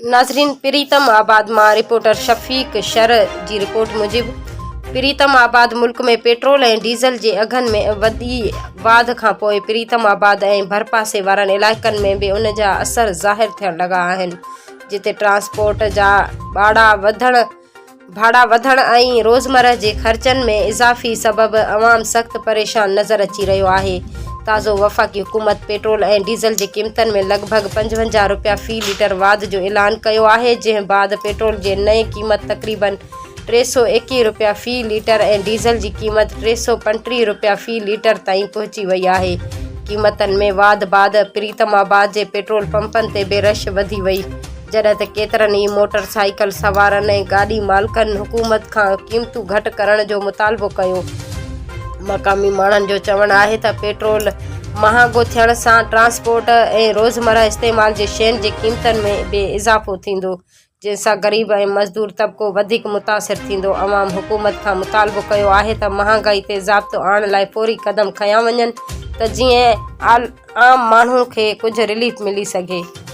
ناظرين پريتم آباد مان رپورٽر شفيق شر جي رپورٽ موجب پريتم آباد ملڪ ۾ پيٽرول ۽ ڊيزل جي اگهن ۾ وڏي واڌ کانپوء پريتم آباد ۽ ڀرپاسي وارن علائقن ۾ به ان جا اثر ظاهر ٿيڻ لڳا آهن جتي ٽرانسپورٽ جا ڀاڙا وڌڻ ڀاڙا وڌڻ ۽ روزمره جي خرچن ۾ اضافي سبب عوام سخت پريشان نظر اچي رهيو آهي. تازو وفاقي حڪومت پيٽرول ۽ ڊيزل جي قيمتن ۾ لڳ ڀڳ 55 رپيا في ليٽر واڌ جو اعلان ڪيو آهي جنهن بعد پيٽرول جي نئين قيمت تقريبن 321 رپيا في ليٽر ۽ ڊيزل جي قيمت 335 رپيا في ليٽر تائين پهچي وئي آهي. قيمتن ۾ واڌ بعد پريتم آباد جي پيٽرول پمپن تي به رش وڌي وئي. جڏهن ته ڪيترن ئي موٽر سائيڪل سوارن ۽ گاڏي مالڪن حڪومت کان قيمتون گهٽ ڪرڻ جو مطالبو ڪيو. مقامي ماڻهن جو چوڻ آهي ته پيٽرول مهانگو ٿيڻ سان ٽرانسپورٽ ۽ روزمره استعمال جي شين جي قيمتن ۾ به اضافو ٿيندو، جنهن سان غريب ۽ مزدور طبقو وڌيڪ متاثر ٿيندو. عوام حڪومت کان مطالبو ڪيو آهي ته مهانگائي تي ضابطو آڻڻ لاء فوري قدم کنيا وڃن ته جيئن عام ماڻهو کي ڪجهه رليف ملي سگهي.